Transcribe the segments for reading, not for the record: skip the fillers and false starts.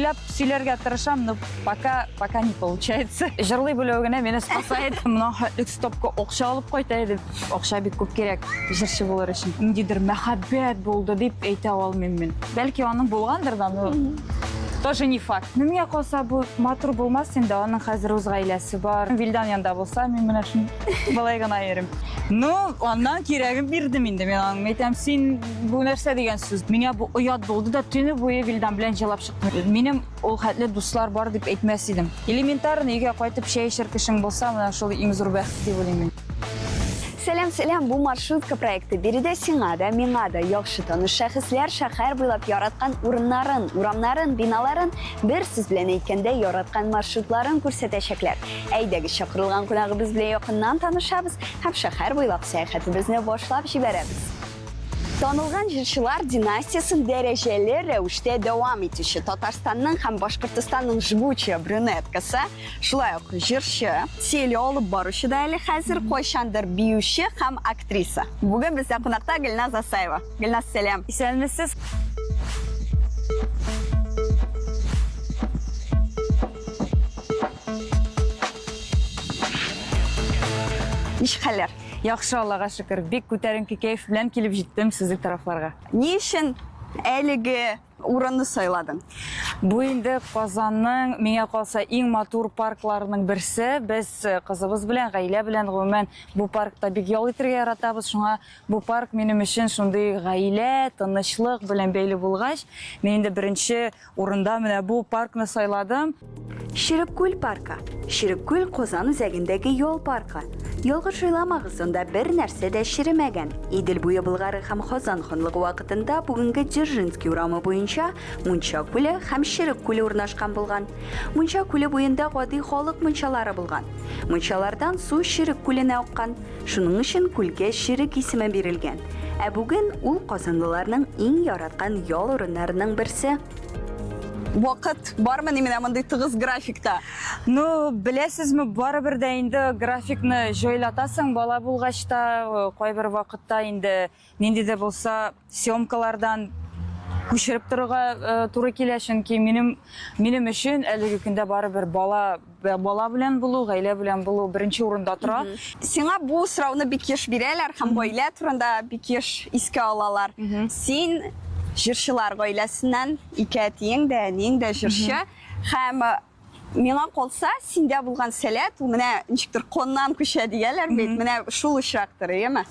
Җайлап сөйләргә тырышам, но пока, пока не получается. Җырлый белү генә мине спасает. Мына хәтлек стопка акча алып кайта иде. Акча бик күп кирәк җырчы булыр өчен. Ниндидер мәхәббәт булды дип әйтә алмыйм мин. Бәлки аның булгандыр да, но тоже не факт. Ну, миңа калса, бу матур булмас инде, аның хәзер үз гаиләсе бар. Вилдан янында булса, мин менә шул болай гына йөрим. Ну, аннан кирәген бирдем инде мин аның. Әйтәм, син бу нәрсә дигән сүз? Миңа бу оят булды да, төне буе Вилдан белән җылап чыктым. Минем ул хәтле дуслар бар дип әйтмәс идем. Элементарно өйгә кайтып чәй эчәр кешең булса, менә шул иң зур бәхет дип уйлыйм мин. Сәлам, сәлам, бу маршрутка проекты. Биредә сиңа да, миңа да яхшы таныш шәхесләр шәһәр буйлап яраткан урыннарын, урамнарын, биналарын, бер сүз белән әйткәндә, яраткан маршрутларын күрсәтәчәкләр. Әйдәгез, чакырылган кунагыбыз белән якыннан танышабыз һәм шәһәр буйлап сәяхәтебезне башлап җибәрәбез. Танылган җырчылар династиясен дәрәҗәле рәвештә дәвам итүче Татарстанның һәм Башкортостанның жгучая брюнеткасы, шулай ук җырчы, теле алып баручы да әле хәзер, кайчандыр биюче һәм актриса. Бүген бездә кунакта Гөлназ Асаева. Гөлназ, сәлам. Исәнмесез. Ничек хәлләр? Яхшы, Аллага шөкер. Бик күтәренке кәеф белән килеп җиттем сезнең тарафларга. Ни өчен әлеге урынны сайладың? Бу инде Казанның, миңа калса, иң матур паркларының берсе. Без э, кызыбыз белән, гаилә белән, гомумән, бу паркта бик ял итәргә яратабыз. Шуңа бу парк минем өчен шундый гаилә, тынычлык белән бәйле булгач, мин инде беренче Урында менә бу паркны сайладым. Черек күл паркы. Черек күл Казан үзәгендәге ял паркы. Ялгыш уйламагыз, анда бер нәрсә дә черемәгән. Идел буе Болгары һәм Казан ханлыгы вакытында бүгенге Дзержинский урамы буенча Мунча күле һәм Черек күле урнашкан булган. Мунча күле буенда гади халык мунчалары булган. Мунчалардан су Черек күленә аккан. Шуның өчен күлгә Черек исеме бирелгән. Ә бүген ул казанлыларның иң яраткан ял урыннарының берсе. Вакыт бармыни менә мондый тыгыз графикта? Ну, беләсезме, барыбер дә инде графикны җайлатасың, бала булгач та, кайбер вакытта инде нинди дә булса съемкалардан күчереп торырга э, туры килә, чөнки минем минем өчен әлеге көндә барыбер бала бала белән булу, гаилә белән булу беренче урында тора. Сиңа бу сорауны бик еш бирәләр һәм гаилә турында бик еш искә алалар. Син җырчылар гаиләсеннән, ике әтиең дә, әниең дә җырчы һәм Миңа калса, синдә булган сәләт, ул менә ничектер коннан күчә дигәләр бит, менә шул очрактыр, әйеме?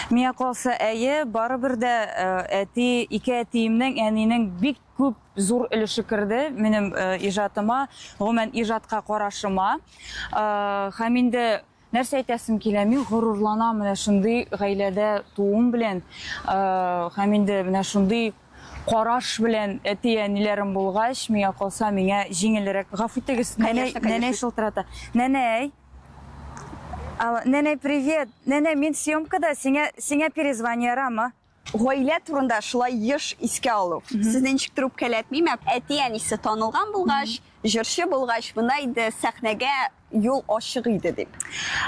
Миңа калса, әйе, барыбер дә э, әти, ике әтиемнең, әнинең бик күп зур өлеше керде минем э, иҗатыма, гомумән иҗатка карашыма. Э, һәм инде Нәрсә әйтәсем килә, мин горурланам менә шундый гаиләдә тууым белән, һәм инде менә шундый караш белән әти-әниләрем булгач, миңа калса, миңа җиңелрәк. Гафу итегез, нәнәй, нәнәй шылтырата. Нәнәй! Алло, нәнәй, привет! Нәнәй, мин съемкада, сиңа, сиңа перезвоню, ярамы? Гаилә турында шулай еш искә алу сезне ничектер үпкәләтмиме? Әти-әнисе танылган булгач, җырчы булгач, монда инде сәхнәгә юл ачык иде дип.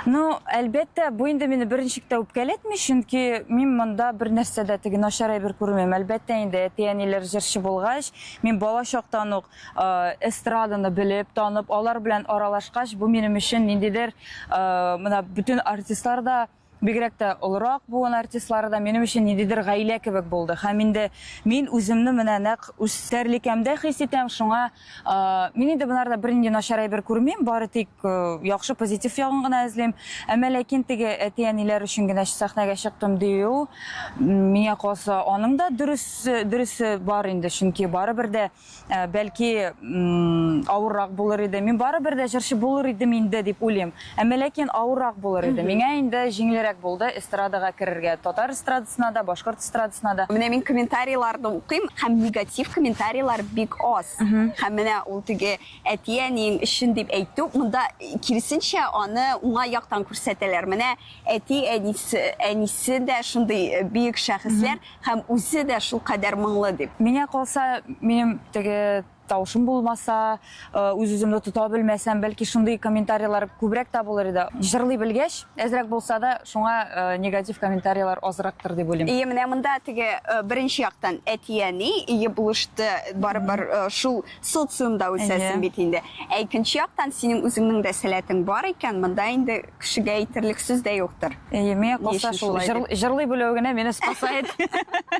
Ну, әлбәттә, бу инде мине берничек тә үпкәләтми, чөнки мин монда бер нәрсә дә теге начар әйбер күрмим. Әлбәттә инде, әти-әниләр җырчы булгач, мин бала чактан ук эстраданы белеп, танып, алар белән аралашкач, бу минем өчен ниндидер, менә бөтен артистлар да Бигрәк тә олырак буын артистлары да минем өчен ниндидер гаилә кебек булды. Һәм инде мин үземне менә нәкъ үз тәрлекәмдә хис итәм, шуңа мин инде боларда бернинди начар әйбер күрмим, бары тик яхшы позитив ягын гына эзлим. Әмма ләкин теге әти-әниләр өчен генә сәхнәгә чыктым дию, миңа калса, аның да дөрес, дөресе бар инде, чөнки барыбер дә Э, бәлки авыррак булыр иде. Мин барыбер дә җырчы булыр идем инде дип уйлыйм. Әмма ләкин авыррак булыр иде. Миңа инде җиңелрәк булды эстрадага керергә. Татар эстрадасына да, башкорт эстрадасына да. Менә мин комментарийларны укыйм һәм негатив комментарийлар бик аз. Һәм менә ул теге әти-әниең өчен дип әйтү, монда киресенчә аны уңай яктан күрсәтәләр. Менә әти-әнисе, әнисе дә шундый э, бөек шәхесләр һәм үзе дә шулкадәр моңлы дип. Миңа калса, минем теге тавышым булмаса, үз-үземне тота белмәсәм, бәлки шундый комментарийлар күбрәк тә булыр иде. Җырлый белгәч, әзрәк булса да, шуңа негатив комментарийлар азрактыр дип уйлыйм. Ие, менә монда теге беренче яктан әти-әни ие булышты, барыбер шул социумда үсәсең бит инде. Ә икенче яктан синең үзеңнең дә сәләтең бар икән, монда инде кешегә әйтерлек сүз дә юктыр. Әйе, миңа калса шул җырлый белү генә мине спасает.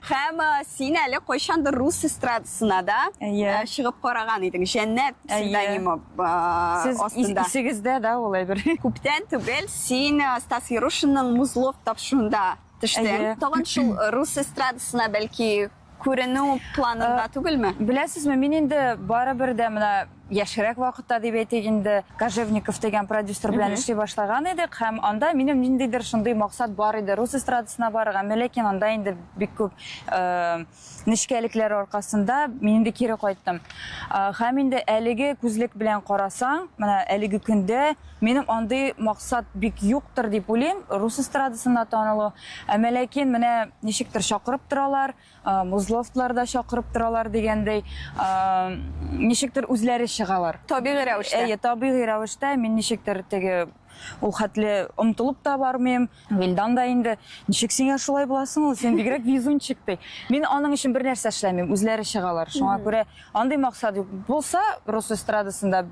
Һәм син әле кайчандыр рус эстрадасына да чыгып караган идең. Җәннәт псевдонимы астында. Сез исегездә да ул әйбер. Күптән түгел син Стас Ярушинның Музлов тапшыруында төштең. Тагын шул рус эстрадасына бәлки күренү планында түгелме? Беләсезме, мин инде барыбер дә менә яшьрәк вакытта дип әйтик инде, Кожевников дигән продюсер белән эшли башлаган идек һәм анда минем ниндидер шундый максат бар иде, рус эстрадасына барырга, әмма ләкин анда инде бик күп нечкәлекләр аркасында мин инде кире кайттым. Һәм инде әлеге күзлек белән карасаң, менә әлеге көндә минем андый максат бик юктыр дип уйлыйм, рус эстрадасында танылу. Әмма ләкин менә ничектер чакырып торалар, Музлофтлар да чакырып торалар дигәндәй, ничектер үзләре чыгалар. Табигый рәвештә. Әйе, табигый рәвештә мин ничектер теге ул хәтле омтылып та бармыйм. Вилдан да инде, ничек сиңа шулай буласың ул, син бигрәк везунчик ди. Мин аның өчен бер нәрсә эшләмим, үзләре чыгалар. Шуңа күрә андый максат юк. Булса, рус эстрадасында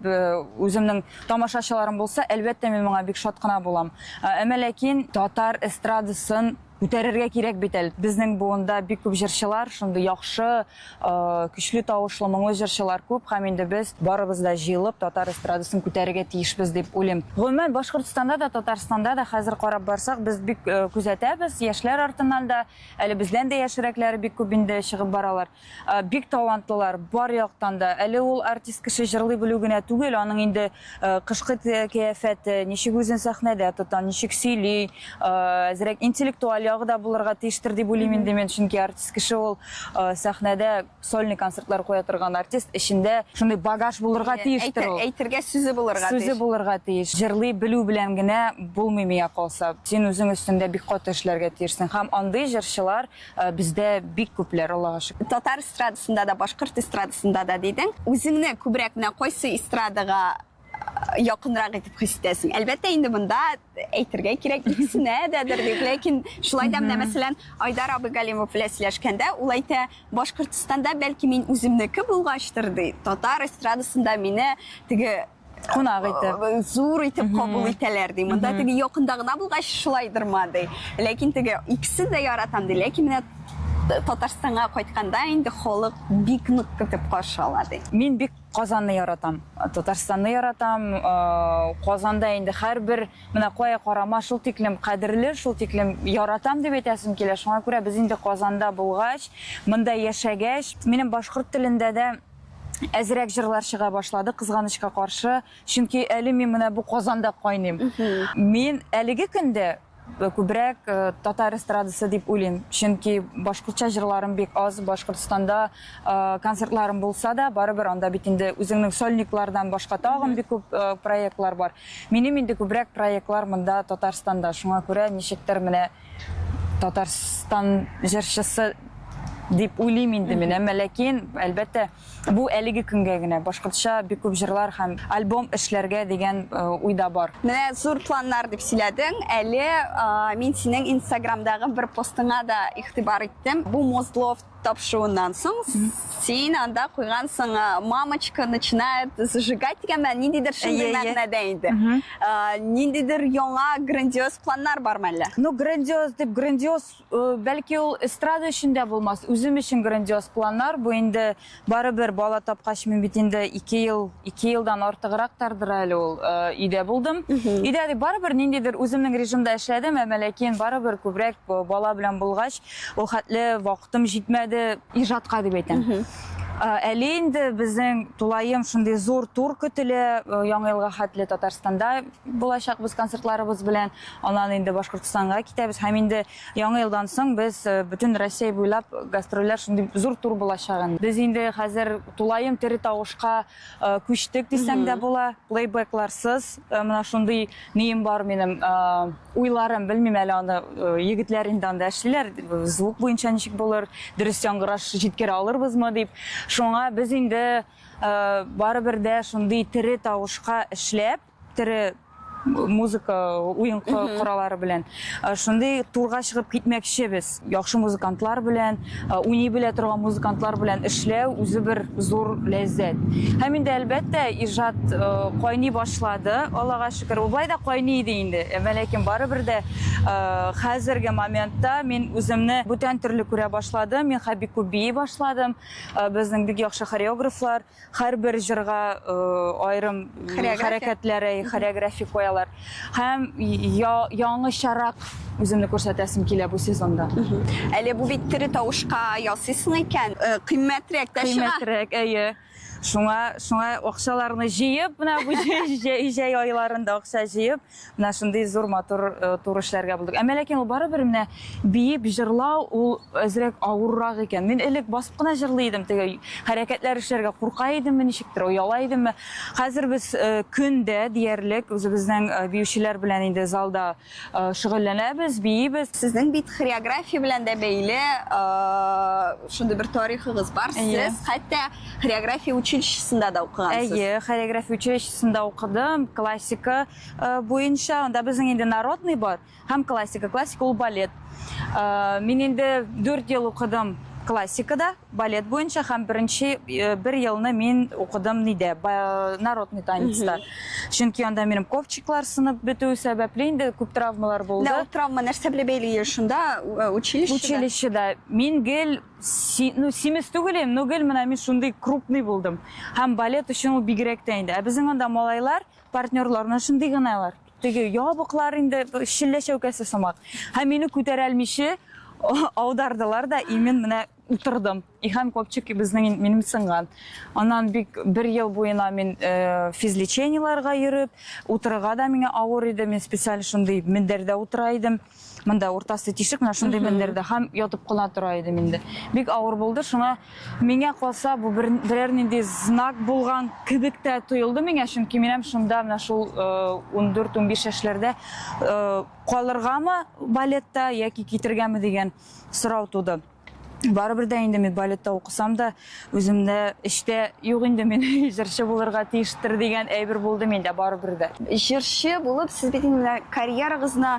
үземнең тамашачыларым булса, әлбәттә, мин моңа бик шат кына булам. Әмма ләкин татар эстрадасын күтәрергә кирәк бит әле. Безнең буында бик күп җырчылар, шундый яхшы, көчле тавышлы, моңлы җырчылар күп һәм инде без барыбыз да җыелып татар эстрадасын күтәрергә тиешбез дип уйлыйм. Гомумән, Башкортстанда да, Татарстанда да хәзер карап барсак, без бик күзәтәбез, яшьләр артыннан да, әле бездән дә яшьрәкләре бик күп инде чыгып баралар. Бик талантлылар, бар яктан да. Әле ул артист кеше җырлый белү генә түгел, аның инде кышкы кыяфәте, ничек үзен сәхнәдә тота, ничек сөйли, әзрәк интеллектуаль ягы да булырга тиештер дип уйлыйм инде мин, чөнки артист кеше ул сәхнәдә сольный концертлар куя торган артист, эчендә шундый багаж булырга тиештер ул. Әйтергә сүзе булырга тиеш. Сүзе булырга тиеш. Җырлый белү белән генә булмый миңа калса. Син үзең өстендә бик каты эшләргә тиешсең. Һәм андый җырчылар Бездә бик күпләр, Аллага шөкер. Татар эстрадасында да, башкорт эстрадасында да дидең. Үзеңне күбрәк менә кайсы эстрадага якынрак итеп хис итәсең? Әлбәттә, инде монда әйтергә кирәк икесенә дәдер дип, ләкин шулай да менә мәсәлән, Айдар абый Галимов белән сөйләшкәндә, ул әйтә, Башкортстанда бәлки мин үземнеке булгачтыр ди, татар эстрадасында мине теге Кунак итеп. Зур итеп кабул итәләр ди. Монда теге якында гына булгач шулайдырма ди. Ләкин теге икесен дә яратам ди. Ләкин менә Татарстанга кайтканда инде халык бик нык көтеп каршы ала ди. Мин бик Казанны яратам. Татарстанны яратам. Казанда инде һәрбер менә кая карама шул тиклем кадерле, шул тиклем яратам дип әйтәсем килә. Шуңа күрә без инде Казанда булгач, монда яшәгәч, минем башкорт телендә дә әзрәк җырлар чыга башлады, кызганычка каршы. Чөнки әле мин менә бу Казанда кайныйм. Мин әлеге көндә э, күбрәк э, татар эстрадасы дип уйлыйм. Чөнки башкортча җырларым бик аз, Башкортстанда э, концертларым булса да, барыбер анда бит инде үзеңнең сольниклардан башка тагын бик күп проектлар бар. Минем инде күбрәк проектлар монда Татарстанда. Шуңа күрә ничектер менә Татарстан җырчысы дип уйлыйм инде мин. Әмма ләкин, әлбәттә, бу әлеге көнгә генә. Башкортча бик күп җырлар һәм альбом эшләргә дигән э, уй да бар. Менә зур планнар дип сөйләдең. Әле мин синең Инстаграмдагы бер постыңа да игътибар иттем. Бу Мозлов тапшыруыннан соң син анда куйгансың мамочка начинает зажигать дигән мәгънә ниндидер шундый мәгънәдә инде ниндидер яңа грандиоз планнар бармы әллә ну грандиоз дип грандиоз бәлки ул эстрада өчен дә булмас үзем өчен грандиоз планнар бу инде барыбер бала тапкач мин бит инде ике ел ике елдан артыграк тардыр әле ул өйдә булдым өйдә дип барыбер ниндидер үземнең режимда эшләдем әмма ләкин барыбер күбрәк бала белән булгач Ул хәтле вакытым җитмәде иҗатка дип әйтәм. Әле инде безнең тулаем шундый зур тур көтелә. Яңа елга хәтле Татарстанда булачакбыз концертларыбыз белән. Аннан инде Башкортстанга китәбез һәм инде Яңа елдан соң без бөтен Россия буйлап гастрольләр шундый зур тур булачак инде. Без инде хәзер тулаем тере тавышка күчтек дисәң дә була. Плейбекларсыз менә шундый нием бар минем уйларым, белмим әле аны, егетләр инде анда эшлиләр, звук буенча ничек булыр, дөрес яңгыраш җиткерә алырбызмы дип. Шуңа без инде барыбер дә шундый тере тавышка эшләп, тере музыка уен кораллары белән шундый турга чыгып китмәкчебез. Яхшы музыкантлар белән, уйный белә торган музыкантлар белән эшләү үзе бер зур ләззәт. Һәм инде әлбәттә иҗат кайный башлады, Аллага шөкер. Ул болай да кайный иде инде. Әмма ләкин барыбер дә хәзерге моментта мин үземне бүтән төрле күрә башладым. Мин хәбик күп бии башладым. Безнең бик яхшы хореографлар. Һәрбер җырга аерым хәрәкәтләр, хореография куялар. Һәм яңачарак үземне күрсәтәсем килә бу сезонда. Әле бу бит тере тавышка ясыйсың икән, кыйммәтрәк тә чыга. Кыйммәтрәк, әйе. Шуңа, шуңа акчаларны җыеп, менә бу җәй айларында акча җыеп, Менә шундый зур матур э, тур эшләргә булдык. Әмма ләкин ул барыбер менә биеп җырлау ул әзрәк авыррак икән. Мин элек басып кына җырлый идем, теге хәрәкәтләр эшләргә курка идемме, ничектер, ояла идемме. Хәзер без э, көн дә диярлек үзебезнең э, биючеләр белән инде залда шөгыльләнәбез, биибез. Сезнең бит хореография белән дә бәйле шундый бер тарихыгыз бар. Сез хәтта хореография училищесында да укыгансыз. Әйе, хореография училищесында укыдым, классика Э, буенча анда безнең инде народный бар һәм классика. Классика ул балет. Э, мин инде 4 ел укыдым классикада, балет буенча һәм беренче э, бер елны мин укыдым нидә, народный танецта. Чөнки анда минем ковчиклар сынып бетү сәбәпле инде күп травмалар булды. Менә ул травма нәрсә белән бәйле шунда училищеда? Училищеда мин гел Си, ну, симез түгел идем, но гел менә мин шундый крупный булдым. Һәм балет өчен ул бигрәк тә инде. Ә безнең анда малайлар Партнерлар менә шундый гына алар. Теге ябыклар инде челлә чәүкәсе сымак. Һәм мине күтәрә алмыйча аудардылар да, и мин менә утырдым. И һәм копчик безнең минем сынган. Аннан бик бер ел буена мин э, физлечениеларга йөреп, утырырга да миңа авыр иде. Мин специаль шундый мендәрдә утыра идем. Монда уртасы тишек, менә шундый мендәрдә һәм ятып кына тора идем инде. Бик авыр булды, шуңа миңа калса бу бер, берәр нинди знак булган кебек тә тоелды миңа, чөнки минем шунда менә шул 14-15 яшьләрдә э, калыргамы балетта яки китергәме дигән сорау туды. Барыбер дә инде мин балетта укысам да, үземдә эчтә юк инде мин җырчы булырга тиештер дигән әйбер булды миндә барыбер дә. Җырчы булып сез бит инде менә карьерагызны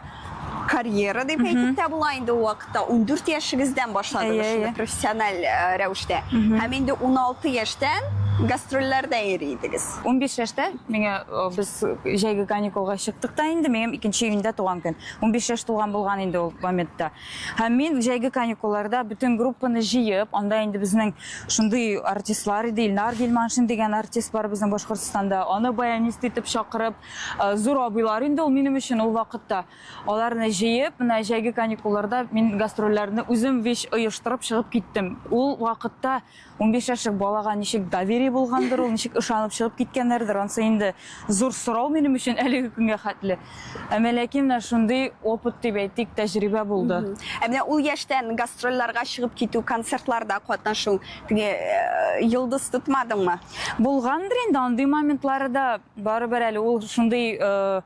карьера дип әйтеп тә була инде ул вакытта 14 яшегездән башладыгыз шуны профессиональ э, рәвештә. Һәм инде 16 яшьтән гастрольләрдә йөри идегез. 15 яшьтә миңа э, без җәйге каникулга чыктык та инде, минем икенче июньдә туган көн. 15 яшь тулган булган инде ул моментта. Һәм мин җәйге каникулларда бөтен группаны җыеп, анда инде безнең шундый артистлар иде, Илнар Гилманшин дигән артист бар безнең Башкортстанда, аны баянист итеп чакырып, э, зур абыйлар инде ул минем өчен ул вакытта. Аларны җыеп, менә җәйге каникулларда мин гастрольләрне үзем вич оештырып чыгып киттем. Ул вакытта 15 яшьлек балага ничек доверие булгандыр ул, ничек ышанып чыгып киткәннәрдер, ансы инде зур сорау минем өчен әлеге көнгә хәтле. Әмма ләкин менә шундый опыт дип әйтик, тәҗрибә булды. Ә менә ул яшьтән гастрольләргә чыгып китү, концертларда катнашу, теге э, йолдыз тотмадыңмы? Булгандыр инде андый моментлары да, барыбер әле ул шундый э,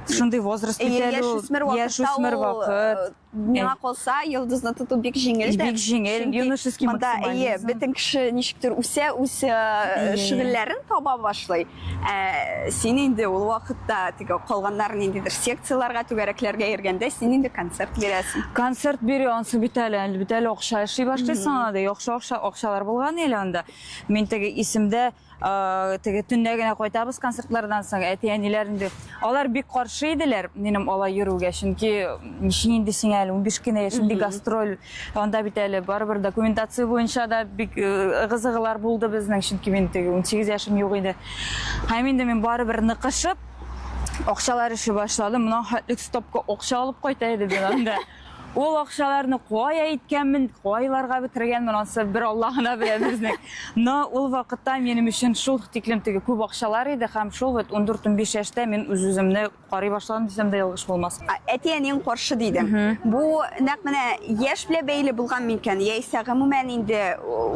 шундый возраст бит әле ул. Яшүсмер вакыт. Э, Миңа калса, йолдызны тоту бик җиңел дә. Бик җиңел, юношеский Монда, әйе, бөтен кеше ничектер үсә, үз э, шөгыльләрен таба башлый. Ә син инде ул вакытта теге калганнар ниндидер секцияләргә, түгәрәкләргә йөргәндә, син инде концерт бирәсең. Концерт бирү ансы бит әле, бит әле акча эшли башлыйсың анда, яхшы акча, акчалар булган әле анда. Мин теге исемдә теге төнлә генә кайтабыз концертлардан соң, әти-әниләр инде алар бик каршы иделәр минем алай йөрүгә, чөнки ничек инде сиңа әле 15 кенә яшь, нинди гастроль, анда бит әле барыбер документация буенча да бик ыгы-зыгылар булды безнең, чөнки мин теге 18 яшем юк иде. Һәм инде мин барыбер ныкышып акчалар эшли башладым. Моннан хәтлек стопка акча алып кайта идем мин анда. Ул акчаларны кая иткәнмен, кайларга бетергәнмен, ансы бер Алла гына белә безнең. Но ул вакытта минем өчен шул тиклем теге күп акчалар иде һәм шул вот 14-15 яшьтә мин үз-үземне карый башладым дисәм дә ялгыш булмас. Әти-әниең каршы дидең. Бу нәкъ менә яшь белән бәйле булган микән, яисә гомумән инде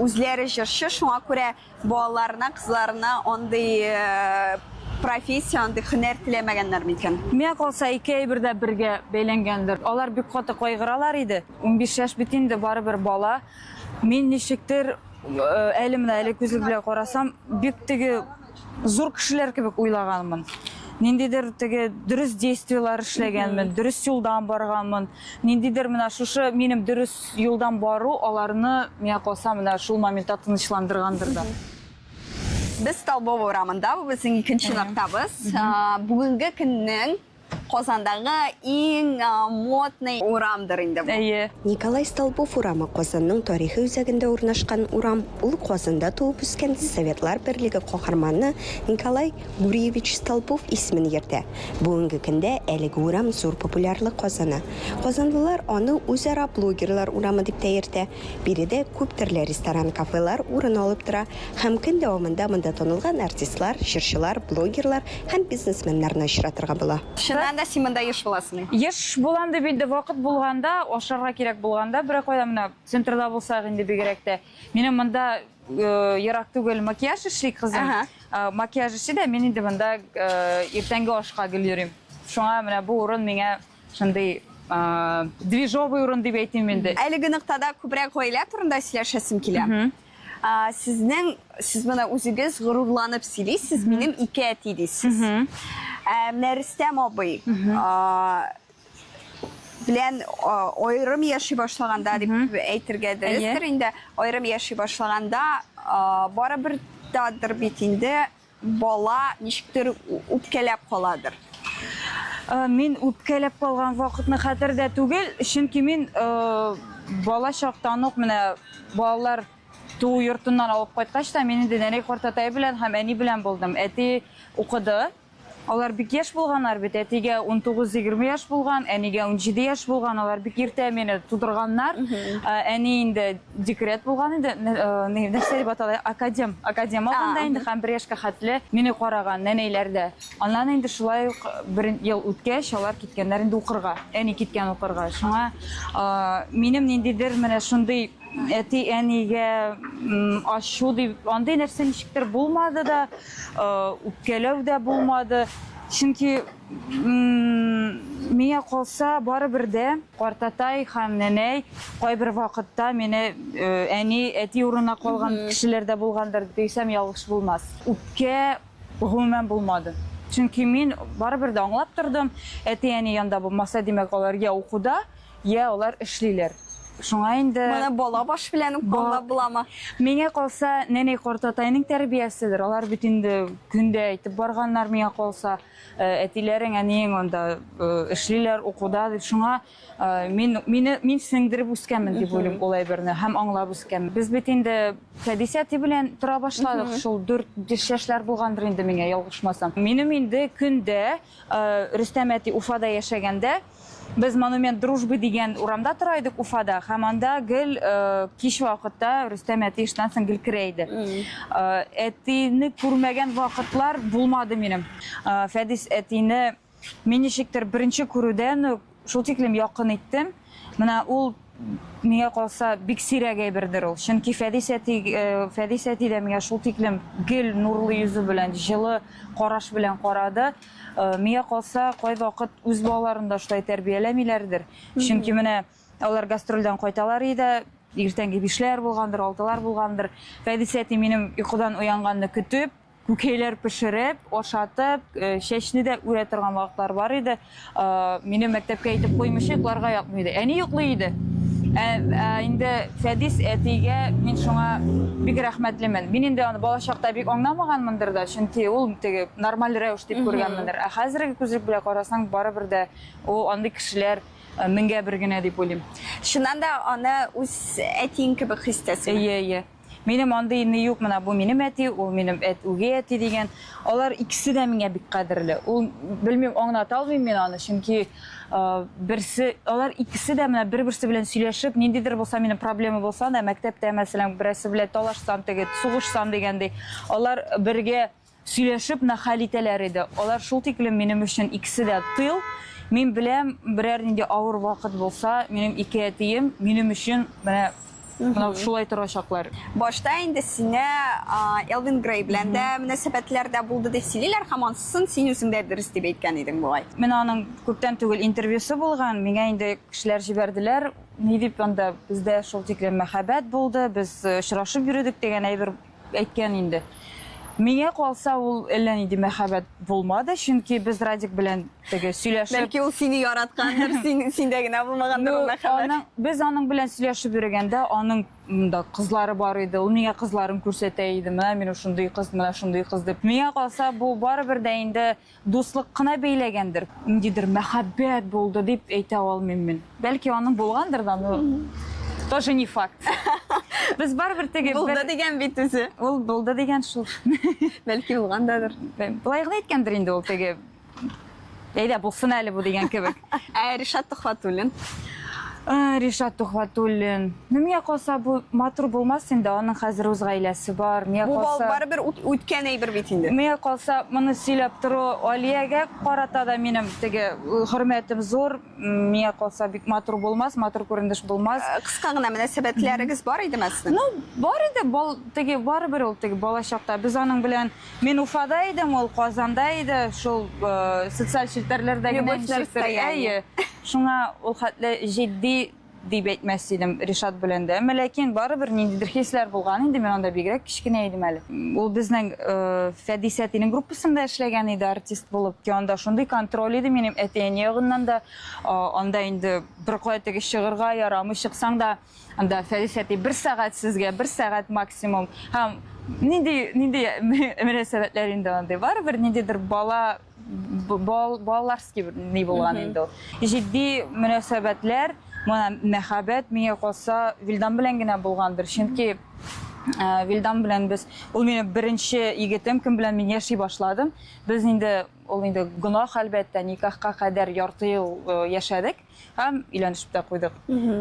үзләре җырчы, шуңа күрә Балаларына, кызларына андый профессия, андый һөнәр теләмәгәннәр микән? Миңа калса, ике әйбер дә бергә бәйләнгәндер. Алар бик каты кайгыралар иде. 15 яшь бит инде, барыбер бала. Мин ничектер Әле менә әле күзлек белән карасам, бик теге зур кешеләр кебек уйлаганмын. Ниндидер теге дөрес действиеләр эшләгәнмен, дөрес юлдан барганмын. Ниндидер менә шушы минем дөрес юлдан бару аларны, миңа калса, менә шул моментта тынычландыргандыр да. Без Столбова урамында, бу безнең икенче ноктабыз. Бүгенге көннең Казандагы иң модный урамдыр инде бу. Әйе. Николай Столбов урамы, Казанның тарихи үзәгендә урнашкан урам. Ул Казанда туып үскән Советлар Берлеге каһарманы Николай Гурьевич Столбов исемен йөртә. Бүгенге көндә әлеге урам зур популярлык казана. Казанлылар аны үзара блогерлар урамы дип тә йөртә. Биредә күп төрле ресторан-кафелар урын алып тора һәм көн дәвамында монда танылган артистлар, җырчылар, блогерлар һәм бизнесменнарны очратырга була. Чыннан да син монда еш буласың? Еш булам дип инде вакыт булганда, ашарга кирәк булганда, берәр кайда менә центрда булсак инде бигрәк тә. Минем монда ерак түгел макияж эшли кызым. Макияж эшли дә, мин инде монда иртәнге ашка гел йөрим. Шуңа менә бу урын миңа Шундый движовый урын дип әйтим инде. Әлеге ноктада күбрәк гаилә турында сөйләшәсем килә. Сезнең, сез моны үзегез горурланып сөйлисез, минем ике әти дисез. Ә менә Рөстәм абый белән аерым яши башлаганда дип әйтергә дөрестер инде, аерым яши башлаганда барыбер дадыр бит инде Бала ничектер үпкәләп каладыр. Мин үпкәләп калган вакытны хәтердә түгел, чөнки мин бала чактан ук менә балалар туу йортыннан алып кайткач та мин инде нәнәй картатай белән һәм әни белән булдым. Әти укыды. Алар бик яшь булганнар бит. Әтигә 19-20 яшь булган, әнигә 17 яшь булган. Алар бик иртә мине тудырганнар. Әни инде декрет булган инде, нәрсә дип атала, академ, академ алган да инде һәм бер яшькә хәтле мине караган нәнәйләр дә. Аннан инде шулай ук бер ел үткәч, алар киткәннәр инде укырга. Әни киткән укырга. Шуңа минем ниндидер менә шундый әти-әнигә ачу дип, андый нәрсә ничектер булмады да, үпкәләү дә булмады. Чөнки Миңа калса, барыбер дә картатай һәм нәнәй кайбер вакытта мине әни, әти урынына калган кешеләр дә булгандыр дисәм, ялгыш булмас. Үпкә гомумән булмады. Чөнки мин барыбер дә аңлап тордым, әти-әни янда булмаса, димәк, алар я укуда, я алар эшлиләр. Шуңа инде Моны бала баш белән үк аңлап буламы? Миңа калса, нәнәй картатайның тәрбияседер. Алар бит инде көндә әйтеп барганнар миңа калса, әтиләрең, әниең анда эшлиләр, укуда дип. Шуңа мин мине мин сеңдереп үскәнмен дип уйлыйм ул әйберне һәм аңлап үскәнмен. Без бит инде Фәдис әти белән тора башладык. Шул 4-5 яшьләр булгандыр инде миңа, ялгышмасам. Минем инде көндә Рөстәм әти Уфада яшәгәндә, без Монумент дружбы дигән урамда тора идек Уфада, һәм анда гел кич вакытта Рөстәм әти эштән соң гел керә иде. Әтине күрмәгән вакытлар булмады минем. Фәдис әтине мин ничектер беренче күрүдән үк шул тиклем якын иттем. Менә ул миңа калса бик сирәк әйбердер ул. Чөнки Фәдис әти, Фәдис әти дә миңа шул тиклем гел нурлы йөзе белән, җылы караш белән карады. Миңа калса, кайвакыт үз балаларын да шулай тәрбияләмиләрдер. Чөнки менә алар гастрольдән кайталар иде, иртәнге бишләр булгандыр, алтылар булгандыр. Фәдис әти минем йокыдан уянганны көтеп, күкәйләр пешереп, ашатып, чәчне дә үрә торган вакытлар бар иде. Мине мәктәпкә әйтеп куймыйча йокларга ятмый иде. Әни йоклый иде. Ә инде Фәдис әтигә мин шуңа бик рәхмәтлемен. Мин инде аны балачакта бик аңламаганмындыр да, чөнки ул теге нормаль рәвеш дип күргәнмендер. Ә хәзерге күзлек белән карасаң, барыбер дә ул андый кешеләр меңгә бер генә дип уйлыйм. Чыннан да аны үз әтиең кебек хис итәсеңме? Әйе, әйе. Минем андый ни юк, менә бу минем әти, ул минем әт, үги әти дигән. Алар икесе дә миңа бик кадерле. Ул, белмим, аңлата алмыйм мин аны, чөнки берсе, алар икесе дә менә бер-берсе белән сөйләшеп, ниндидер булса минем проблема булса да, мәктәптә, мәсәлән, берәрсе белән талашсам, теге сугышсам дигәндәй, алар бергә Сөйләшеп менә хәл итәләр иде. Алар шул тиклем минем өчен икесе дә тыл. Мин беләм, берәр нинди авыр вакыт булса, минем ике әтием минем өчен менә менә шулай торачаклар. Башта инде сине Элвин Грей белән дә мөнәсәбәтләр дә булды дип сөйлиләр һәм ансын син үзең дә дөрес дип әйткән идең бугай. Менә аның күптән түгел интервьюсы булган, миңа инде кешеләр җибәрделәр. ни дип анда бездә шул тиклем мәхәббәт булды, без очрашып йөрдек дигән әйбер әйткән инде. Миңа калса, ул әллә нинди мәхәббәт булмады, чөнки без Радик белән теге сөйләшеп... Бәлки ул сине яраткандыр, син, синдә генә булмагандыр ул мәхәббәт. Аның, без аның белән сөйләшеп йөргәндә, аның монда кызлары бар иде, ул миңа кызларын күрсәтә иде, менә мин шундый кыз, менә шундый кыз дип. Миңа калса, бу барыбер дә инде Дуслык кына бәйләгәндер, ниндидер мәхәббәт булды дип әйтә алмыйм мин. Бәлки аның булгандыр да, но тоже не факт. Без барыбер теге Булды дигән бит үзе. Ул булды дигән шул. Бәлки булгандадыр. Болай гына әйткәндер инде ул теге. Әйдә, булсын әле бу дигән кебек. Ә Ришат Төхвәтуллин? Ришат Тухватуллин. Ну, миңа калса, бу матур булмас инде, аның хәзер үз гаиләсе бар. Миңа Бу калса, барыбер үткән әйбер бит инде. Миңа калса, моны сөйләп тору Алиягә карата да минем теге хөрмәтем зур. Миңа калса, бик матур булмас, матур күренеш булмас. Кыска гына мөнәсәбәтләрегез бар идеме сезнең? Ну, бар иде, бал, теге барыбер ул теге балачакта. Без аның белән Мин Уфада идем, ул Казанда иде, шул социаль челтәрләрдә генә Любовь на расстоянии. Әйе. Шуңа ул хәтле җитди дип әйтмәс идем Ришат белән дә. Әмма ләкин барыбер ниндидер хисләр булган инде, мин анда бигрәк кечкенә идем әле. Ул безнең Фәдис әтинең группасында эшләгән иде артист булып. Анда шундый контроль иде минем әти-әни ягыннан да. Анда инде беркая теге чыгырга ярамый, чыксаң да Анда Фәрис әти бер сәгать сезгә, бер сәгать максимум. Һәм нинди нинди мөнәсәбәтләр инде андый. Барыбер ниндидер бала бал, балаларский бер ни булган инде ул. Җитди мөнәсәбәтләр, моны мәхәббәт миңа калса Вилдан белән генә булгандыр. Чөнки Вилдан белән без ул минем беренче егетем, кем белән мин яши башладым. Без инде ул инде гөнаһ әлбәттә, никахка кадәр ярты ел яшәдек. Һәм өйләнешеп тә куйдык.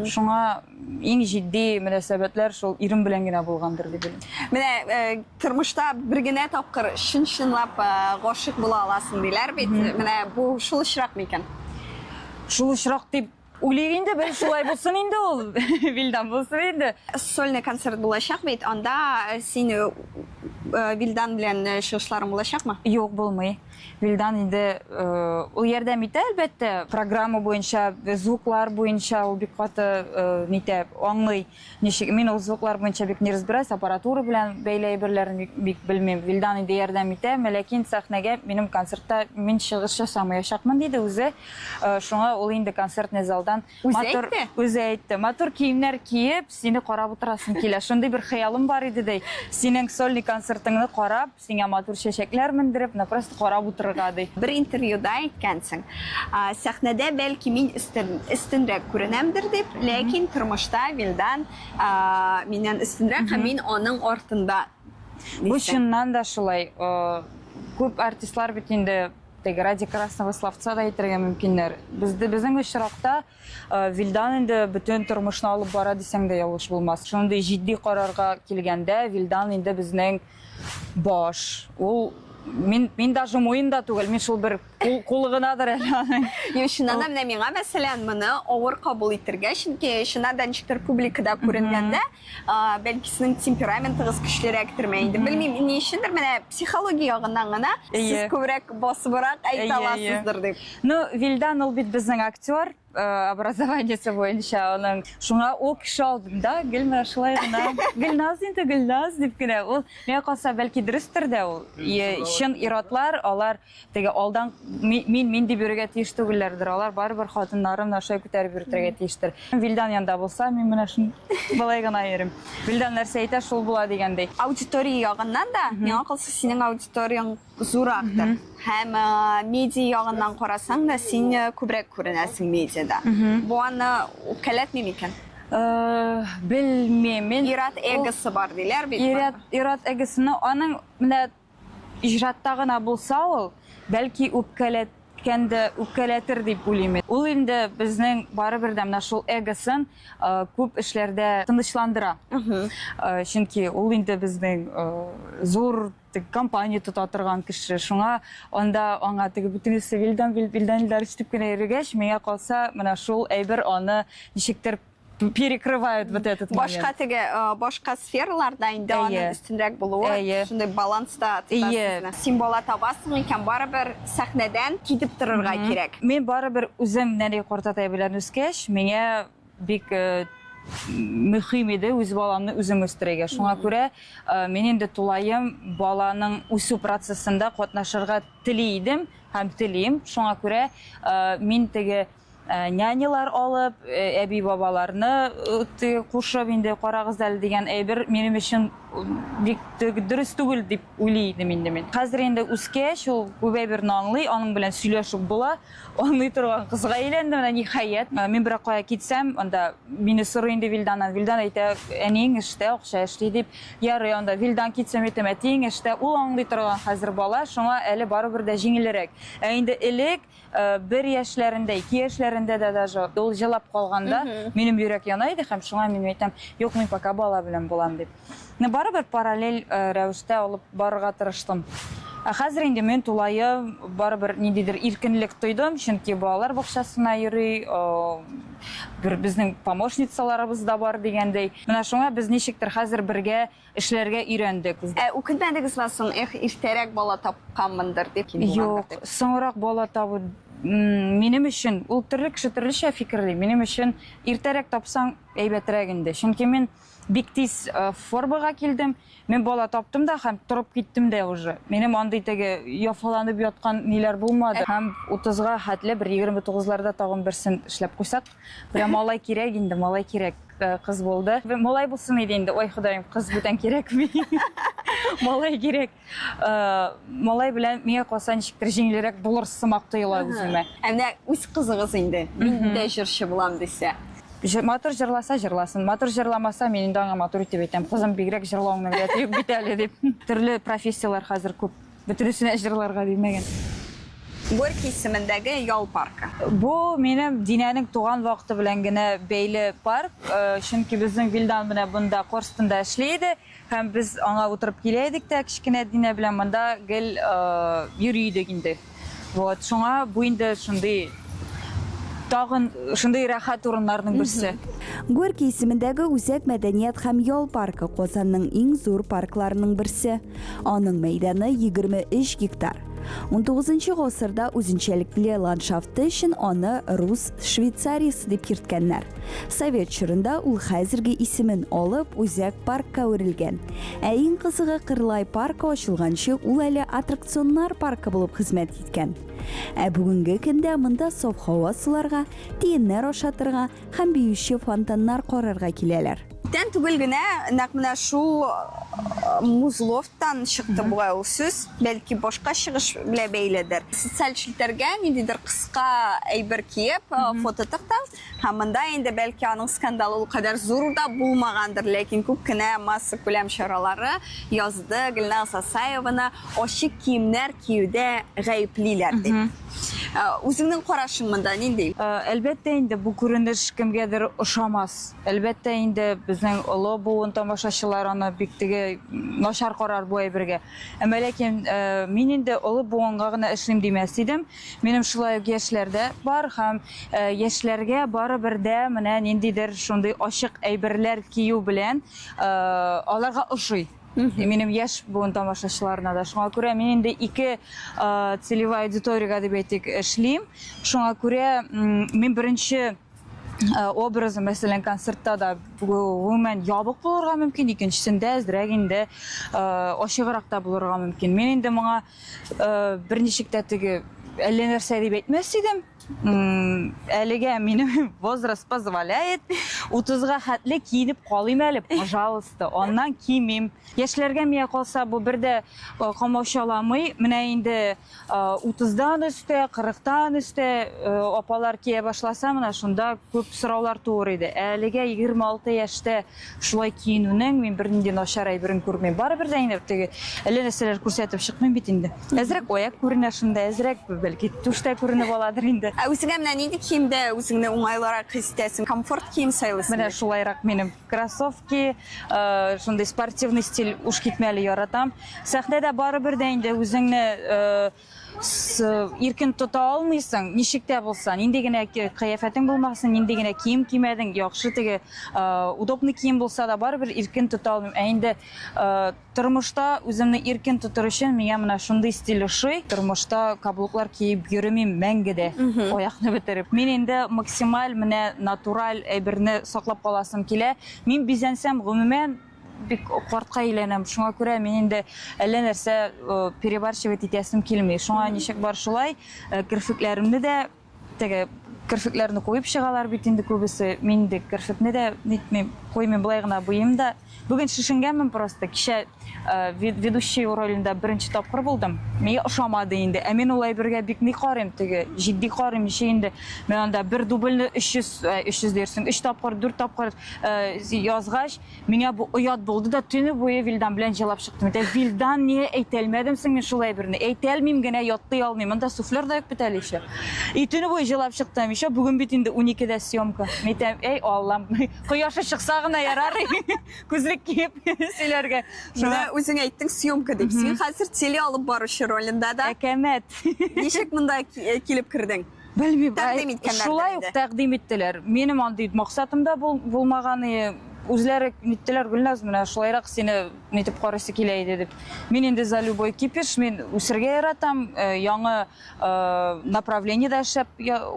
Шуңа иң җитди мөнәсәбәтләр шул ирем белән генә булгандыр дип уйлыйм. Менә э, тормышта бер генә тапкыр чын-чынлап э, гашыйк була аласың диләр бит. Менә бу шул очрак микән? Шул очрак дип уйлыйк инде, бер шулай булсын инде ул. Вилдан булсын инде. Сольный концерт булачак бит, анда э, син Вилдан белән чыгышларың булачакмы? Юк, булмый. Вилдан инде ул ярдәм итә, әлбәттә, программа буенча, звуклар буенча ул бик каты нитә, аңлый. Ничек мин ул звуклар буенча бик не разбираюсь, аппаратура белән бәйле әйберләрне бик, бик белмим. Вилдан инде ярдәм итә, ләкин сәхнәгә минем концертта мин чыгыш ясамаячакмын, диде үзе. Шуңа ул инде концертный залдан Үзе матур әйтте? үзе әйтте. Матур киемнәр киеп, сине карап утырасым килә. Шундый бер хыялым бар иде ди. Синең сольный концертыңны карап, Сиңа матур чәчәкләр мендереп, менә просто карап утырырга, ди. Бер интервьюда әйткәнсең, сәхнәдә бәлки мин өстен, өстенрәк күренәмдер дип, ләкин тормышта Вилдан миннән өстенрәк һәм мин аның артында. Бу чыннан да шулай. Күп артистлар бит инде теге ради красного словца да әйтергә мөмкиннәр. Бездә безнең очракта Вилдан инде бөтен тормышны алып бара дисәң дә ялгыш булмас. Шундый җитди карарга килгәндә, Вилдан инде безнең баш. Ул мин мин даже муен да түгел, мин шул бер кул, кулы гынадыр әле аның. Юк, чыннан да менә миңа, мәсәлән, моны авыр кабул итергә, чөнки чыннан да ничектер публикада күренгәндә, бәлки сезнең темпераментыгыз көчлерәктерме инде, белмим, ни өчендер, менә психология ягыннан гына сез күбрәк басыбрак әйтә аласыздыр дип. Ну, Вилдан ул бит безнең актер, образованиесе буенча аның. Шуңа ул кеше алдында гел менә шулай гына, Гөлназ инде, Гөлназ дип кенә. Ул, миңа калса, бәлки дөрестер дә ул. Чын ир-атлар, алар теге алдан мин, мин дип йөрергә тиеш түгелләрдер. Алар барыбер хатыннарын менә шулай күтәреп йөртергә тиештер. Вилдан янында булса, мин менә шун болай гына йөрим. Вилдан нәрсә әйтә, шул була дигәндәй. Аудитория ягыннан да, миңа калса, синең аудиторияң зуррактыр. Һәм медиа ягыннан карасаң да, син күбрәк күренәсең медиада. Бу аны үпкәләтми микән? Белмим. Мин Ир-ат эгосы бар диләр бит. Ир-ат, ир-ат эгосына аның менә иҗатта гына булса ул, бәлки үпкәләткән дә үпкәләтер дип уйлыйм. Ул инде безнең барыбер дә менә шул эгосын күп эшләрдә тынычландыра. Чөнки ул инде безнең зур теге компания тота торган кеше. Шуңа анда аңа теге бөтенесе Вилдан, Вилдан Илдарович дип кенә йөргәч, миңа калса, менә шул әйбер аны ничектер перекрывает вот этот момент. Башка теге башка сфераларда инде аның өстенрәк булуы шундый баланста тота сезне. Син бала табасың икән, барыбер сәхнәдән китеп торырга кирәк. Мин барыбер үзем нәни картатай белән үскәч, миңа. бик мөһим иде үз баламны үзем үстерергә. Шуңа күрә мин инде тулаем баланың үсү процессында катнашырга тели идем һәм телим. Шуңа күрә мин теге нянялар алып, әби-бабаларны теге кушып инде карагыз әле дигән әйбер минем өчен бик дөрес түгел дип уйлый идем инде мин. Хәзер инде үскәч, ул күп әйберне аңлый, аның белән сөйләшеп була, аңлый торган кызга әйләнде менә ниһаять. Мин берәр кая китсәм, анда мине сорый инде Вилданнан. Вилдан әйтә, әниең эштә, акча эшли дип. Ярый, анда Вилдан китсәм әйтәм, әтиең эштә. Ул аңлый торган хәзер бала, шуңа әле барыбер дә җиңелрәк. Ә инде элек Бер яшьләрендә, ике яшьләрендә дә даже ул җылап калганда, минем йөрәк яна иде һәм шуңа мин әйтәм, юк, мин пока бала белән булам дип. Но барыбер параллель рәвештә алып барырга тырыштым. Ә хәзер инде мин тулаем барыбер ниндидер иркенлек тойдым, чөнки балалар бакчасына йөри, бер безнең помощницаларыбыз да бар дигәндәй. Менә шуңа без ничектер хәзер бергә Эшләргә өйрәндек. Ә үкенмәдегезме соң, эх, иртәрәк бала тапканмындыр дип? Юк, соңрак бала табу минем өчен, ул төрле кеше төрлечә фикерли, минем өчен иртәрәк тапсаң әйбәтрәк инде. Чөнки мин бик тиз формага килдем, мин бала таптым да һәм торып киттем дә уже. Минем андый теге яфаланып яткан ниләр булмады. Һәм утызга хәтле бер 29-ларда тагын берсен эшләп куйсак, Прям малай кирәк инде, малай кирәк. Э, кыз булды. Малай булсын иде инде. Ой, Ходаем, кыз бүтән кирәкми. Малай кирәк. Э, малай белән миңа калса ничектер җиңелрәк булыр сымак тоела үземә. Ә менә үз кызыгыз инде, мин дә җырчы булам дисә. Матур җырласа җырласын, матур җырламаса, мин инде аңа матур итеп әйтәм. Кызым, бигрәк җырлавыңның рәте юк бит әле дип. Төрле профессияләр хәзер күп. Бөтенесенә җырларга димәгән. Горький исемендәге ял паркы. Бу минем Динәнең туган вакыты белән генә бәйле парк, чөнки безнең Вилдан менә монда Корстонда эшли иде һәм без аңа утырып килә идек тә кечкенә Динә белән монда гел йөри идек инде. Вот, шуңа бу инде шундый тагын шундый рәхәт урыннарның берсе. Горький исемендәге Үзәк мәдәният һәм ял паркы Казанның иң зур паркларының берсе. Аның мәйданы 23 гектар. 19 гасырда үзенчәлекле ландшафты өчен аны Рус Швейцариясе дип йөрткәннәр. Совет чорында ул хәзерге исемен алып, үзәк паркка әверелгән. Ә иң кызыгы, Кырлай паркы ачылганчы ул әле аттракционнар паркы булып хезмәт иткән. Ә бүгенге көндә монда саф һава суларга, тиеннәр ашатырга һәм биюче фонтаннар карарга киләләр. Күптән түгел генә нәкъ менә шул Музловтан чыкты бугай ул сүз, бәлки башка чыгыш белән бәйледер. Социаль челтәргә ниндидер кыска әйбер киеп, фото тыкты. Һәм монда инде бәлки аның скандалы ул кадәр зур да булмагандыр, ләкин күп кенә массакүләм чаралары язды Гөлназ Асаеваны ачык киемнәр киюдә гаеплиләр дип. Үзеңнең карашың монда нинди? Әлбәттә инде бу күренеш кемгәдер ошамас. Әлбәттә инде безнең олы буын тамашачылар аны бик теге начар карар бу әйбергә. Әмма ләкин мин инде олы буынга гына эшлим димәс идем. Минем шулай ук яшьләр дә бар һәм яшьләргә барыбер дә менә ниндидер шундый ачык әйберләр кию белән аларга ошый. Минем яшь буын тамашачыларына да. Шуңа күрә мин инде ике целевая аудиториягә дип әйтик эшлим. Шуңа күрә мин беренче образы, мәсәлән, концертта да гомумән ябык булырга мөмкин, икенчесендә әзрәк инде ачыграк та булырга мөмкин. Мин инде моңа берничек тә теге әллә нәрсә дип әйтмәс идем. Әлегә минем возраст позволяет. 30-га хәтле киенеп калыйм әле, пожалуйста. Аннан кимим. Яшьләргә миңа калса бу бер дә комачауламый. Менә инде 30-дан өстә, 40-тан өстә апалар кия башласа, менә шунда күп сораулар туыр иде. Ә әлегә 26 яшьтә Шулай киенүнең мин бернинди начар әйберен күрмим. Барыбер дә инде теге әллә нәрсәләр күрсәтеп чыкмыйм бит инде. Әзрәк аяк күренә шунда, әзрәк бәлки түш тә күренеп аладыр инде. Ә үзеңә менә нинди киемдә үзеңне уңайлырак хис итәсең? Комфорт кием сайлыйсың? Менә шулайрак минем кроссовки, шундый спортивный стиль уш китмәле яратам. Сәхнәдә барыбер дә инде үзеңне. Иркен тота алмыйсың, ничек тә булса, нинди генә кыяфәтең булмасын, нинди генә кием кимәдең, яхшы теге удобный кием булса да, барыбер иркен тота алмыйм. Ә инде тормышта үземне иркен тотыр өчен миңа менә шундый стиль ошый. Тормышта каблуклар киеп йөремим мәңге дә, аякны бетереп. Мин инде максималь менә натураль әйберне саклап каласым килә. Мин бизәнсәм, гомумән, бик картка әйләнәм. Шуңа күрә мин инде әллә нәрсә э, перебарщивать итәсем килми. Шуңа ничек бар шулай, э, керфекләремне дә теге керфекләрне куеп чыгалар бит инде күбесе. Мин инде керфекне дә нитмим, куймыйм, болай гына буйыйм да. Бүген шешенгәнмен просто. Кичә э, ведущий ролендә беренче тапкыр булдым. Миңа ошамады инде. Ә мин ул әйбергә бик ни карыйм, теге җитди карыйм, ничек инде. Мин анда бер дубльне 300, 300 дирсең, 3 тапкыр, 4 тапкыр язгач, Миңа бу оят булды да, төне буе Вилдан белән җылап чыктым. Әйтә, Вилдан, не әйтәлмәдем соң мин шул әйберне? Әйтәлмим генә, ятлый алмыйм. Монда суфлер да юк бит әле еще. И төне буе җылап чыктым. Еще бүген бит инде 12-дә съемка. Мин әйтәм, әй Аллам, кояшы чыкса гына ярар, күзлек киеп сөйләргә. Менә үзең әйттең съемка дип. Син хәзер теле алып баручы ролендә дә. Әкәмәт. Ничек монда килеп кердең? Белмим. Тәкъдим иткәннәр. Шулай ук тәкъдим иттеләр. Минем андый максатым да булмаган. Үзләре ниттеләр, Гөлназ, менә шулайрак сине нитеп карыйсы килә иде дип. Мин инде за любой кипиш, мин үсергә яратам, э, яңа э, направлениедә эшләп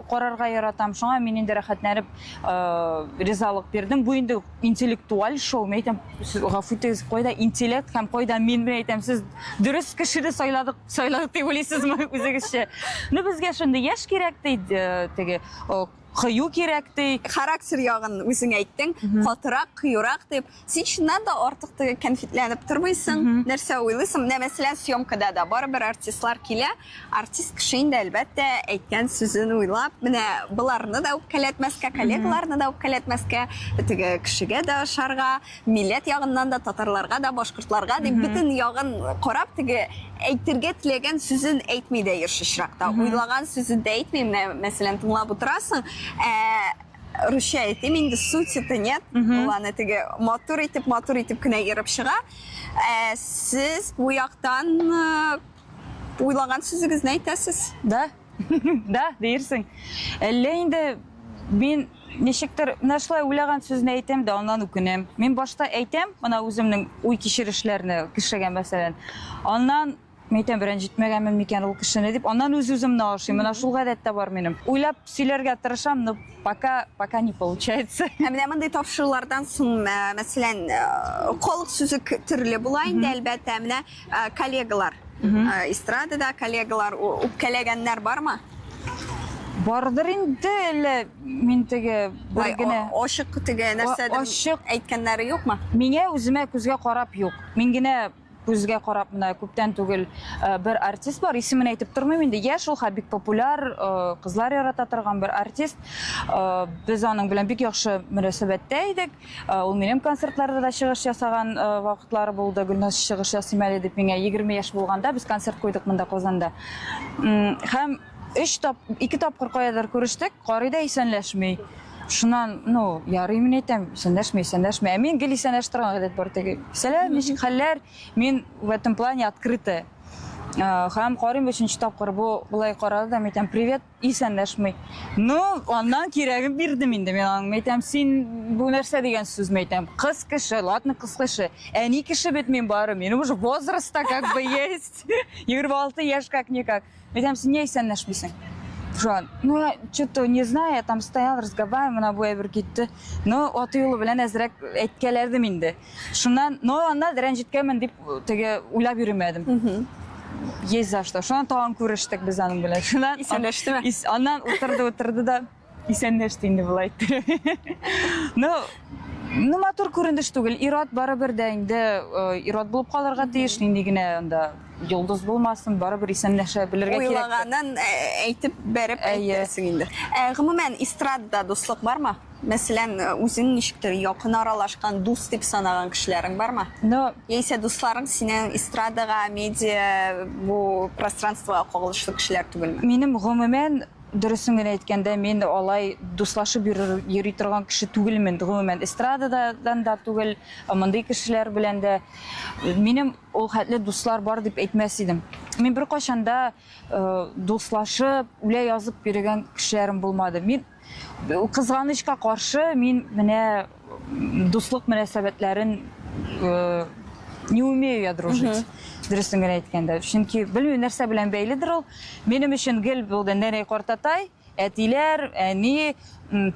карарга яратам. Шуңа мин инде рәхәтләнеп э, ризалык бирдем. Бу инде интеллектуаль шоу. Мин әйтәм, сез гафу итегез, кайда интеллект һәм кайда мин, мин әйтәм, сез дөрес кешене сайладык Сайладык дип уйлыйсызмы үзегезчә? Ну, безгә шундый яшь кирәк ди, э, теге кыю кирәк ди. Характер ягын үзең әйттең, катырак, кыюрак дип. Син чыннан да артык теге кәнфитләнеп тормыйсың. Нәрсә уйлыйсың? Менә мәсәлән, съемкада да барыбер артистлар килә. Артист кеше инде әлбәттә әйткән сүзен уйлап, менә боларны да үпкәләтмәскә, коллегаларны да үпкәләтмәскә, теге кешегә дә ошарга, милләт ягыннан да татарларга да башкортларга дип бөтен ягын карап теге әйтергә теләгән сүзен әйтми дә еш очракта уйлаган сүзен дә әйтми менә мәсәлән тыңлап утырасың ә русча әйтим инде сути то нет ул аны теге матур итеп матур итеп кенә ерып чыга ә сез бу яктан э, уйлаган сүзегезне әйтәсез да Да, диерсең. Әллә инде мин ничектер менә шулай уйлаган сүзне әйтәм дә, аннан үкенәм. Мин башта әйтәм, менә үземнең уй-кичерешләрне кешегә, мәсәлән. Аннан мин әйтәм, рәнҗетмәгәнмен микән ул кешене дип, аннан үз-үземне ашыйм. Менә шул гадәт тә бар минем. Уйлап сөйләргә тырышам, но пока, пока не получается. Ә менә мондый тапшырулардан соң, э, мәсәлән, э, халык сүзе төрле була инде, әлбәттә. Менә Э, коллегалар э, эстрадада коллегалар үпкәләгәннәр бармы бардыр инде әллә мин теге бер генә ачык теге нәрсәдер ачык әйткәннәре юкмы миңа үземә күзгә карап юк мин генә күзгә карап менә күптән түгел э, бер артист бар исемен әйтеп тормыйм инде яшь ул бик популяр кызлар ярата торган бер артист без аның белән бик яхшы мөнәсәбәттә идек Э, ул минем концертларда да чыгыш ясаган э, вакытлары булды. Гөлназ чыгыш ясыйм әле дип миңа 20 яшь булганда без концерт куйдык монда Казанда. Һәм өч тап, ике тапкыр каядыр күрештек, карый да исәнләшми. Шуннан, ну, ярый мин әйтәм, исәнләшми, исәнләшми. Ә мин гел исәнләшеп торган гадәт бар теге. Сәлам, ничек хәлләр? Мин в этом плане открытая. Э, һәм карыйм өченче тапкыр бу болай карады да, мин әйтәм, привет, Исәнләшми. Ну, аннан кирәген бирдем инде мин аның. Әйтәм, син бу нәрсә дигән сүз мин әйтәм. Кыз кеше, ладно, кыз кеше. Әни кеше бит мин бары. Минем уже возраст-то как бы есть. 26 яшь как-никак. Әйтәм, син нигә исәнләшмисең? Жан, ну, я что-то не знаю, я там стоял, разговаривал, менә бу әйбер китте. Ну, аты юлы белән әзрәк әйткәләрдем инде. Шуннан, но аннан рәнҗеткәнмен дип теге уйлап йөрмәдем. Есть за что. Шуннан тагын күрештек без аның белән. Шуннан исәнләштеме? Аннан утырды, утырды да исәнләште инде болай иттереп. Ну, ну матур күренеш түгел. Ир-ат барыбер дә инде э, ир-ат булып калырга тиеш, нинди генә анда йолдыз булмасын, барыбер исәнләшә белергә кирәк. Уйлаганын э, әйтеп, бәреп әйтәсең инде. Ә, гомумән, эстрадада дуслык бармы? Мәсәлән, үзең ничектер якын аралашкан, дус дип санаган кешеләрең бармы? Но Яисә дусларың синең эстрадага, медиа бу пространствога кагылышлы кешеләр түгелме? Минем гомумән Дөресен генә әйткәндә, мин алай дуслашып йөри торган кеше түгелмен. Гомумән, эстрададан да түгел, мондый кешеләр белән дә. Минем ул хәтле дуслар бар дип әйтмәс идем. Мин беркайчан да дуслашып, үлә язып йөрегән кешеләрем булмады. Мин кызганычка каршы, мин менә дуслык мөнәсәбәтләрен не умею я дружить. Дөресен генә әйткәндә. Чөнки белмим нәрсә белән бәйледер ул. Минем өчен гел булды нәнәй картатай, әтиләр, әни,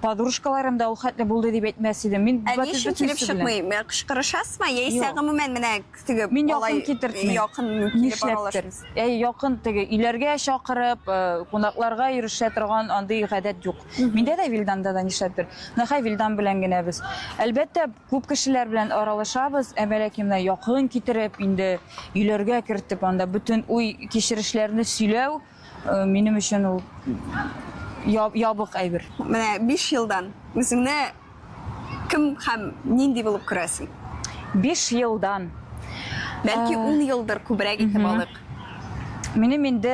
подружкаларым да ул хәтле булды дип әйтмәс идем. Мин Ә ни өчен килеп чыкмый? Кычкырышасызмы яисә гомумән менә теге Мин якын китертмим. Якын килеп аралашмыйсыз? Әй, якын теге өйләргә чакырып, кунакларга йөрешә торган андый гадәт юк. Миндә дә, Вилданда да нишләптер. Менә хәй Вилдан белән генә без. Әлбәттә, күп кешеләр белән аралашабыз, әмма ләкин менә якын китереп, инде өйләргә кертеп, анда бөтен уй-кичерешләрне сөйләү, минем өчен ул ябык әйбер. Менә 5 елдан үзеңне кем һәм нинди булып күрәсең? 5 елдан. Бәлки 10 елдыр, күбрәк итеп алыйк. Минем инде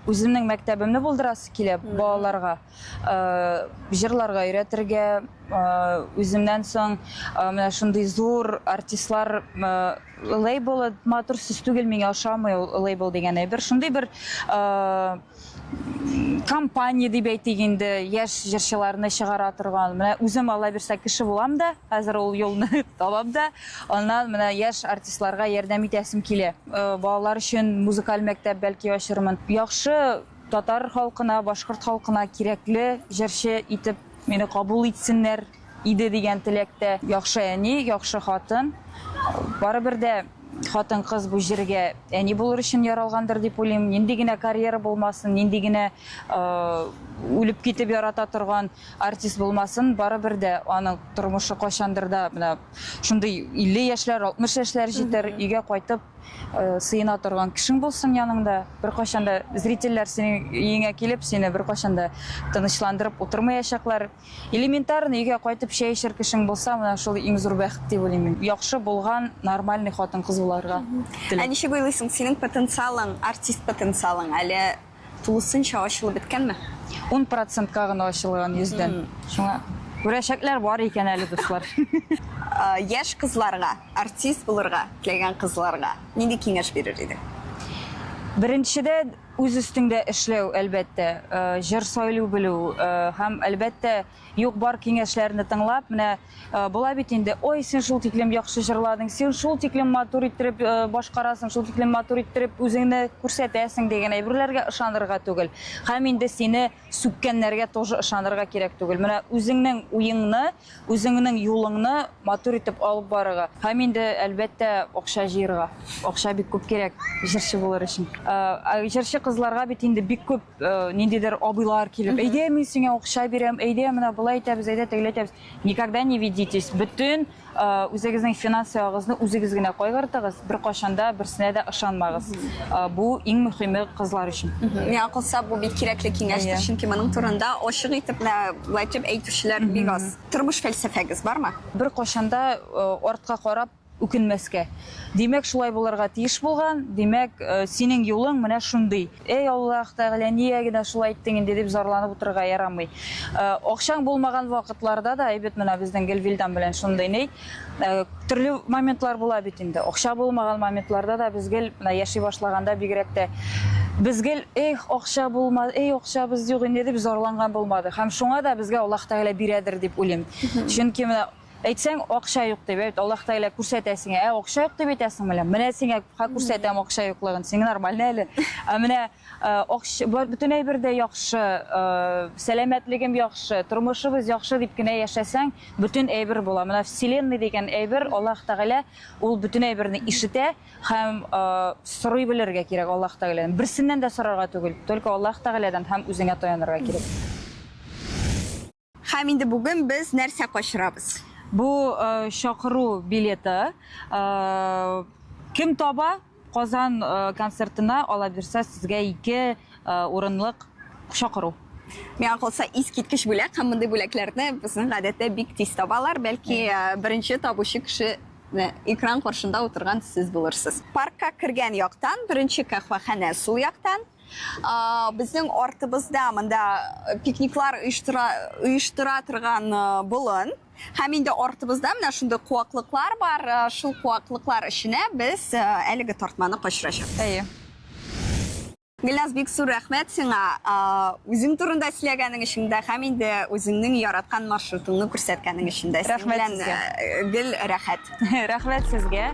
үземнең мәктәбемне булдырасы килә балаларга. Җырларга өйрәтергә, үземнән соң менә шундый зур артистлар лейблы, матур сүз түгел, миңа ошамый ул лейбл дигән әйбер. Шундый бер компания дип әйтик инде, яшь җырчыларны чыгара торган. Менә үзем Алла бирсә кеше булам да, хәзер ул юлны табам да, аннан менә яшь артистларга ярдәм итәсем килә. Балалар өчен музыкаль мәктәп бәлки ачырмын. Яхшы татар халкына, башкорт халкына кирәкле җырчы итеп мине кабул итсеннәр иде дигән теләктә. Яхшы әни, яхшы хатын. Барыбер дә хатын-кыз бу җиргә әни булыр өчен яралгандыр дип уйлыйм. Нинди генә карьера булмасын, нинди генә үлеп китеп ярата торган артист булмасын, барыбер дә аның тормышы кайчандыр да менә шундый 50 яшьләр, 60 яшьләр җитәр, өйгә кайтып сыена торган кешең булсын яныңда. Беркайчан да зрительләр синең өеңә килеп, сине беркайчан да тынычландырып утырмаячаклар. Элементарно өйгә кайтып чәй эчәр кешең булса, менә шул иң зур бәхет дип уйлыйм мин. Яхшы булган, нормальный хатын-кыз буларга телим. Ә ничек уйлыйсың, синең потенциалың, артист потенциалың әле тулысынча ачылып беткәнме? Ун процентка гына ачылган, йөздән. Шуңа күрәчәкләр бар икән әле, дуслар. Яшь кызларга, артист булырга теләгән кызларга нинди киңәш бирер идең? Беренчедән, үз өстеңдә эшләү, әлбәттә, җыр сайлый белү һәм, әлбәттә, юк-бар киңәшләрне тыңлап, менә була бит инде, ой, син шул тиклем яхшы җырладың, син шул тиклем матур иттереп башкарасың, шул тиклем матур иттереп үзеңне күрсәтәсең дигән әйберләргә ышанырга түгел. Һәм инде сине сүккәннәргә тоже ышанырга кирәк түгел. Менә үзеңнең уеңны, үзеңнең юлыңны матур итеп алып барырга. Һәм инде, әлбәттә, акча җыерга. Акча бик күп кирәк җырчы булыр өчен. Җырчы кызларга бит инде бик күп ниндидер абыйлар килеп, әйдә мин сиңа акча бирәм, әйдә менә болай итәбез, әйдә тегеләй итәбез. Никогда не ведитесь. Бөтен үзегезнең финанс ягыгызны үзегез генә кайгыртыгыз, беркайчан да берсенә дә ышанмагыз. Бу иң мөхиме кызлар өчен. Миңа калса, бу бик кирәкле киңәштер, чөнки моның турында ачык итеп менә болай итеп әйтүчеләр бик аз. Тормыш фәлсәфәгез бармы? Беркайчан да артка карап үкенмәскә. Димәк, шулай булырга тиеш булган, димәк, синең юлың менә шундый. Әй, Аллаһ Тәгалә, нигә генә шулай иттең инде, дип зарланып утырырга ярамый. Акчаң булмаган вакытларда да, әйбәт менә безнең гел Вилдан белән шундый ни, төрле моментлар була бит инде. Акча булмаган моментларда да без гел, менә яши башлаганда бигрәк тә, без гел, эх, акча булмады, эй, акчабыз юк инде, дип зарланган булмады. Һәм шуңа да безгә Аллаһ Тәгалә бирәдер дип уйлыйм. Чөнки менә Әйтсәң, акча юк дип, әйт, Аллаһ Тәгалә күрсәтә сиңа. Ә акча юк дип әйтәсең менә. Менә сиңа күрсәтәм акча юклыгын. Син нормально әле. Ә менә акча, бөтен әйбер дә яхшы, сәламәтлегем яхшы, тормышыбыз яхшы дип кенә яшәсәң, бөтен әйбер була. Менә Вселенная дигән әйбер, Аллаһ Тәгалә ул бөтен әйберне ишетә һәм сорый белергә кирәк Аллаһ Тәгаләдән. Берсеннән дә сорарга түгел, только Аллаһ Тәгаләдән һәм үзеңә таянырга кирәк. Һәм инде бүген без нәрсә качырабыз? Бу чакыру билеты. Кем таба Казан концертына, ала бирсә, сезгә ике урынлык чакыру. Миңа калса, искиткеч бүләк, һәм мондый бүләкләрне безнең гадәттә бик тиз табалар. Бәлки, беренче табучы кеше экран каршында утырган сез булырсыз. Паркка кергән яктан, беренче каһвәханә сул яктан. Безнең артыбызда монда пикниклар оештыра, оештыра торган болын. Һәм инде артыбызда менә шундый куаклыклар бар. Шул куаклыклар эченә без әлеге тартманы качырачакбыз. Әйе. Гөлназ, бик зур рәхмәт сиңа. Үзең турында сөйләгәнең өчен дә һәм инде үзеңнең яраткан маршрутыңны күрсәткәнең өчен дә. Рәхмәт сезгә. Гел рәхәт. Рәхмәт сезгә.